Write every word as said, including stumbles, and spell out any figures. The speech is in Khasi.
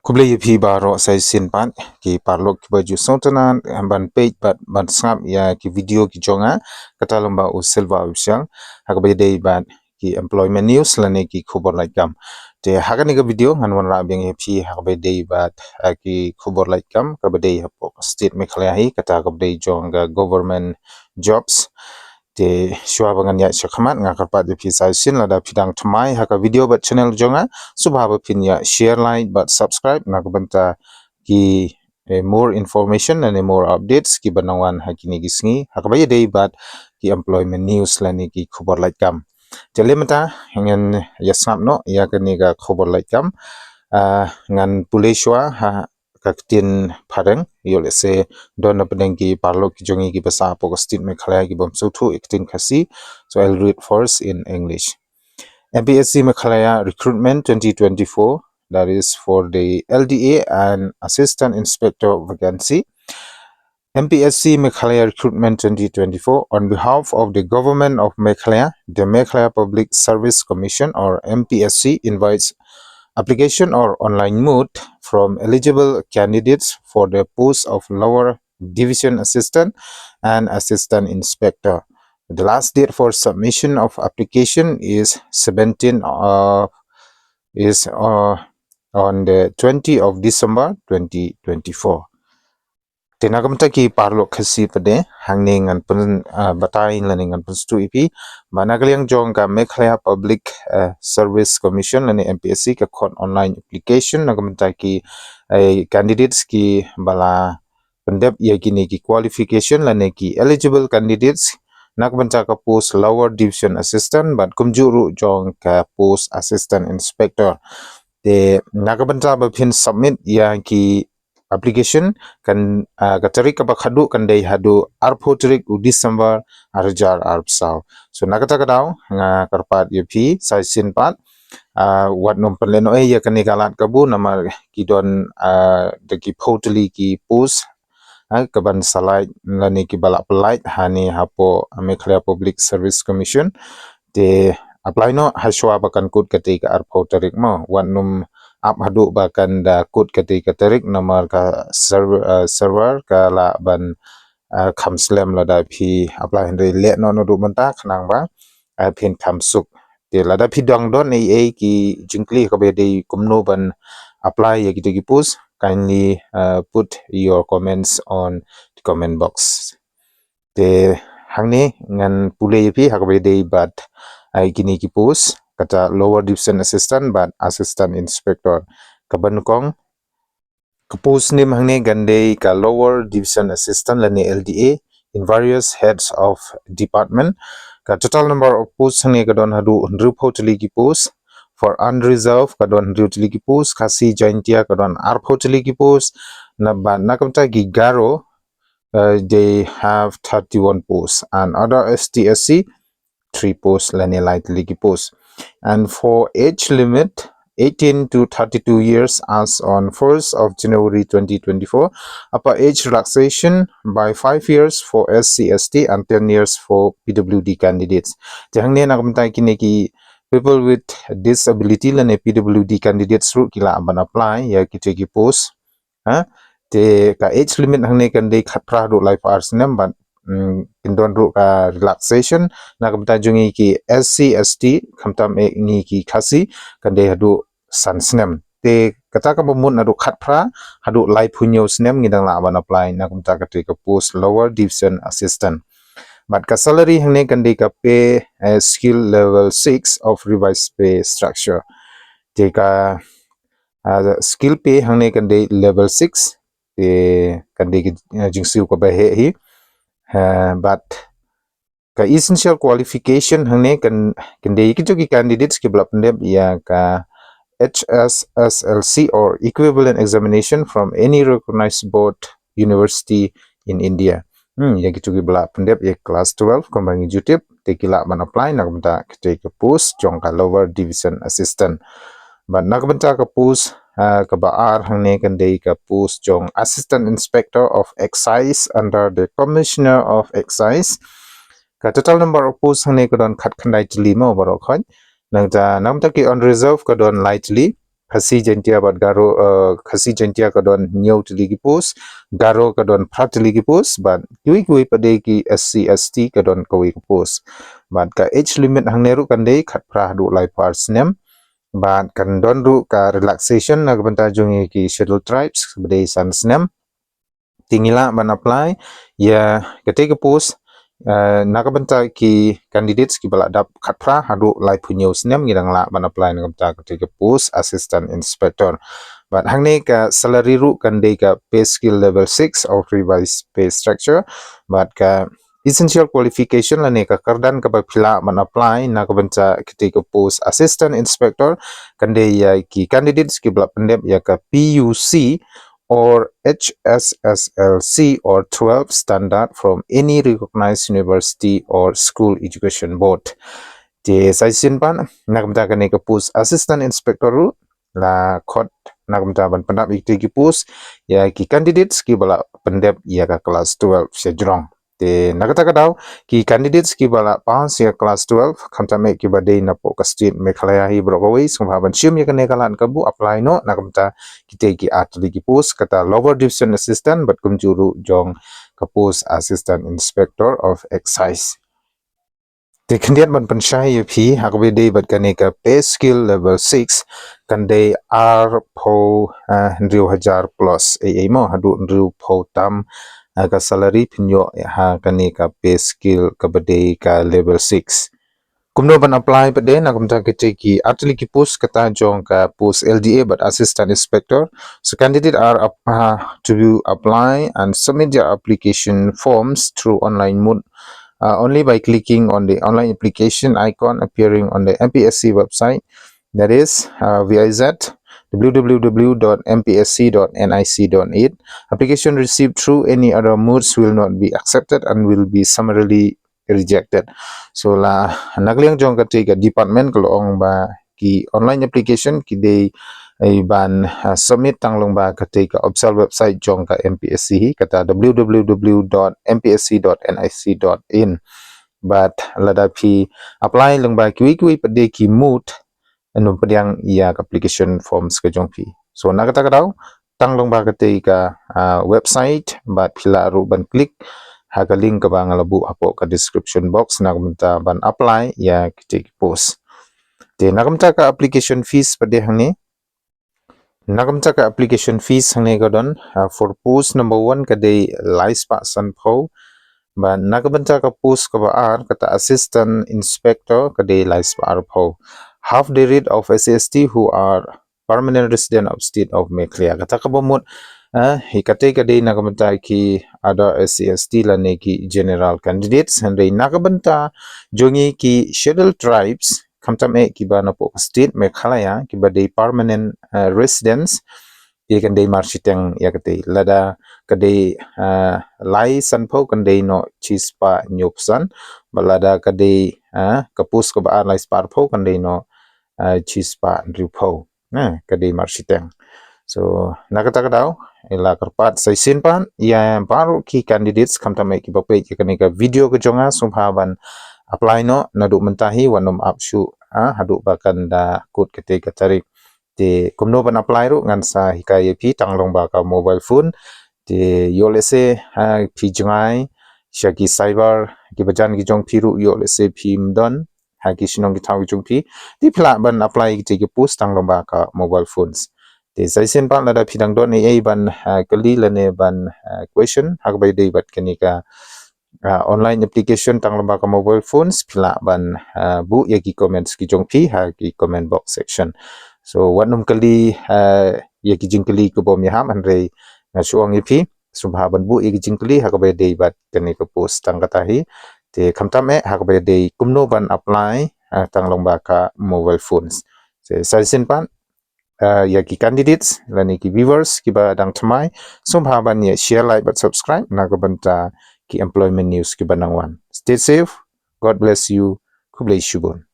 Khublei ïa phi baroh sa shisien pat ki paralok kiba ju sngewtynnat ban peit bad ban sngap ïa ki video ki jong nga, kata lem ba u Silva Official, ha kaba ïadei bad ki employment news lane ki khubor lait kam. Te ha kane ka video ngan wanrah biang ïa phi ha kaba ïadei bad, eh, ki khubor lait kam kaba dei hapoh state Meghalaya hi, kata kaba dei jong ka government jobs. Te shuwa ba ngan ïaid shakhmat, nga kyrpad ïa phi sa shisien, lada phi dang thymmai ha ka video bad channel jong nga, sngewbha ba phin ïa share, like bad subscribe na ka bynta ki, eh, more information lane more updates kiba nang wan ha kine ki sngi ha kaba ïadei bad ki employment news lane ki khubor lait kam. Te lem mynta ngan ïa sngap noh ïa kane ka khubor lait kam. Ah, ngan pule shuwa ha ka ktien phareng, ïoh lehse don na pdeng ki paralok ki jong ngi kiba sah hapoh ka state Meghalaya ki bym sngewthuh ïa ka ktien Khasi. So I'll read first in English. M P S C Meghalaya recruitment twenty twenty-four, that is for the L D A and assistant inspector vacancy. M P S C Meghalaya recruitment twenty twenty-four, on behalf of the Government of Meghalaya, the Meghalaya Public Service Commission or M P S C invites application or online mode from eligible candidates for the post of Lower Division Assistant and Assistant Inspector. The last date for submission of application is seventeen, uh, is, uh, on the twenty of December twenty twenty-four. Te na ka bynta ki paralok Khasi pat de, hangne ngan pyn, ah, batai lane ngan pynsngewthuh ïa phi ba na ka liang jong ka Meghalaya Public, eh, Service Commission lane M P S C ka khot online application na ka bynta ki, eh, candidates kiba la pyndep ïa kine ki qualification lane ki eligible candidates na ka bynta ka post Lower Division Assistant bad kumjuh ruh jong ka post Assistant Inspector. Te na ka bynta ba phin submit ïa ki application kan, ah, ka tarik kaba khadduh kan dei haduh arphew tarik u December arhajar arphew saw. So na kata ka daw nga kyrpad ïa phi sa shisien pat, ah, wat nym pynlehnohei ïa kane ka lad kabu namar ki don, ah, da ki phew tylli ki post, ah, kaban sa lait lane kiba la pynlait hangne hapoh Meghalaya Public Service Commission. Te apply noh ha shuwa ba kan kut katei ka arphew tarik mo. Wat nym ap haduh ba kan da kut katei ka tarik namar ka server, eh, server ka lah ban, eh, kham slem lada phi apply, hynrei leh noh naduh mynta khnang ba, eh, phin kham suk. Te lada phi dang don ei ei ki jingkylli kaba dei kumno ban apply ïa kita ki post, kindly, eh, put your comments on the comment box. Te hangne ngan pule ïa phi ha kaba dei bad, eh, kine ki post, kata Lower Division Assistant bad Assistant Inspector. Kaba nyngkong, ka post nim hangne kan dei ka Lower Division Assistant lane L D A in various heads of department. Ka total number of post hangne ka don haduh hynriewphew tylli ki post. For unreserved ka don hynriew tylli ki post. Khasi Jaintia ka don arphew tylli ki post. Na bad na ka bynta ki Garo, uh, they have thirty-one posts, and other S T S C three posts lane lai tylli ki post. And for age limit, eighteen to thirty-two years as on first of January twenty twenty-four. Upper age relaxation by five years for S C S T and ten years for P W D candidates. Te hangne na ka bynta kine ki people with disability lane P W D candidates ruh ki lah ban apply ïa kita ki post. Ha? Te ka age limit hangne kan dei khatphra haduh laiphew ar snem bad, mm, kin don ruh ka relaxation na ka bynta jong ngi ki S C S T, khamtam eh ngi ki Khasi, kan dei haduh san snem. Te kata kaba mut naduh khatphra haduh laiphew hynñiew snem ngi dang lah ban apply na ka bynta kata ka post Lower Division Assistant. Bad ka salary hangne kan dei ka pay, eh, scale level six of revised pay structure. Te ka, ah, scale pay hangne kan dei level six. Te kan dei ki, eh, jingsiew kaba heh hi. Eh, bad ka essential qualification hangne kan, kan dei kito ki candidates kiba la pyndep ïa ka H S S L C or equivalent examination from any recognized board university in India. Hmm, ïa kito kiba la pyndep ïa class twelve kumba ngi ju tip, te ki lah ban apply na ka bynta kata ka post jong ka Lower Division Assistant. Bad na ka bynta ka post, ah, kaba ar hangne kan dei ka post jong Assistant Inspector of Excise under the Commissioner of Excise. Ka total number of post hangne ka don khatkhyndai tylli mo baroh khoit. Nangta na ka bynta ki unreserved ka don lai tylli. Khasi Jaintia bad Garo, eh, Khasi Jaintia ka don hynñiew tylli ki post, Garo ka don phra tylli ki post, bad kiwei kiwei pat de ki S C S T ka don kawei ka post. Bad ka age limit hangne ruh kan dei khatphra haduh laiphew ar snem. Bad kan don ruh ka relaxation na ka bynta jong ki Scheduled Tribes, ba dei san snem. Te ngi lah ban apply ïa katei ka post, eh, na ka bynta ki candidates kiba la dap khatphra haduh laiphew hynñiew snem, ngi dang lah ban apply na ka bynta katei ka post Assistant Inspector. Bad hangne ka salary ruh kan dei ka pay scale level six of revised pay structure. Bad ka essential qualification lane ka kyrdan kaba phi lah ban apply na ka bynta katei ka post Assistant Inspector kan dei ïa ki candidates kiba la pyndep ïa ka P U C or H S S L C or twelve standard from any recognized university or school education board. Te sa shisien pat, na ka bynta kane ka post Assistant Inspector ruh, la khot na ka bynta ban pyndap ïa ki post ïa ki candidates kiba la pyndep ïa ka class twelve sha jrong. Te na kata ka daw, ki candidates kiba la pass ïa class twelve, khamtam eh kiba dei napoh ka state Meghalaya hi baroh kawei, sngewbha ban shim ïa kane ka lad kabu apply noh na ka bynta kitei ki ar tylli ki post, kata Lower Division Assistant bad kumjuh ruh jong ka post Assistant Inspector of Excise. Te khyndiat ban pynshai ïa phi, ha kaba dei bad kane ka pay scale level six, kan dei arphew, eh, hynriew hajar plus, eh, eh, mo, haduh hynriewphew tam, eh, ka salary pynïoh ha kane ka pay scale kaba dei ka level six. Kumno ban apply pat de na ka bynta kitei ki ar tylli ki post, kata jong ka post L D A bad Assistant Inspector. So candidate are up, uh, to apply and submit their application forms through online mode, uh, only by clicking on the online application icon appearing on the M P S C website. That is, uh, V I Z W W W dot M P S C dot N I C dot in. Application received through any other modes will not be accepted and will be summarily rejected. So la na ka liang jong katei ka department ka la ong ba ki online application ki dei, eh, ban, ah, submit tang lyngba katei ka official website jong ka M P S C hi, kata W W W dot M P S C dot N I C dot in. Bad lada phi apply lyngba kiwei kiwei pat de ki mode, ym pdiang ïa ka application forms ka jong phi. So na kata ka daw, tang lyngba katei ka, ah, website, bad phi lah ruh ban click ha ka link kaba nga la buh hapoh ka description box na ka bynta ban apply ïa kitei ki post. Te na ka bynta ka application fees pat de hangne. Na ka bynta ka application fees hangne ka don, ah, for post number one ka dei lai spah sanphew. Bad na ka bynta ka post kaba ar, kata Assistant Inspector, ka dei lai spah arphew. Half the rate of S C S T who are permanent resident of state of Meghalaya. Kata kaba mut, eh, hi katei ka dei na ka bynta ki other S C S T lane ki general candidates, hynrei na ka bynta jong ngi ki Scheduled Tribes, khamtam eh kiba napoh ka state Meghalaya, kiba dei permanent, eh, residents, ki kan dei mar shiteng ïa katei. Lada ka dei, eh, lai sanphew kan dei noh shi spah hynñiewphew san, bad lada ka dei, eh, ka post kaba ar lai spah arphew kan dei noh, eh, shi spah hynriewphew. Nah, ka dei mar shiteng. So na kata ka daw, la kyrpad sa shisien pat ïa baroh ki candidates, khamtam eh kiba peit ïa kane ka video ka jong nga, sngewbha ban apply noh naduh mynta hi, wat nym ap shuh, ah, haduh ba kan da kut katei ka tarik. Te kumno ban apply ruh ngan sa hikai ïa phi tang lyngba ka mobile phone. Te ïoh lehse, ah, phi jngai sha ki cyber, kiba jan ki jong phi ruh ïoh lehse phim don ha ki shnong ki thaw ki jong phi, te phi lah ban apply ïa kitei ki post tang lyngba ka mobile phones. Te sa shisien pat lada phi dang don ei ei ban, ah, kylli lane ban, ah, question ha kaba ïadei bad kane ka, ah, online application tang lyngba ka mobile phones, phi lah ban, ah, buh ïa ki comments ki jong phi ha ki comment box section. So wat nym kylli, ah, ïa ki jingkylli kiba ym ïahap, hynrei nga shu ong ïa phi, sngewbha ban buh ïa ki jingkylli ha kaba ïadei bad kane ka post tang kata hi. Te khamtam eh ha kaba ïadei kumno ban apply, ah, tang lyngba ka mobile phones. Te sa shisien pat, ah, ïa ki candidates lane ki viewers kiba dang thymmai, sngewbha ban ïa share, like bad subscribe na ka bynta ki employment news kiba nang wan. Stay safe. God bless you. Khublei shibun.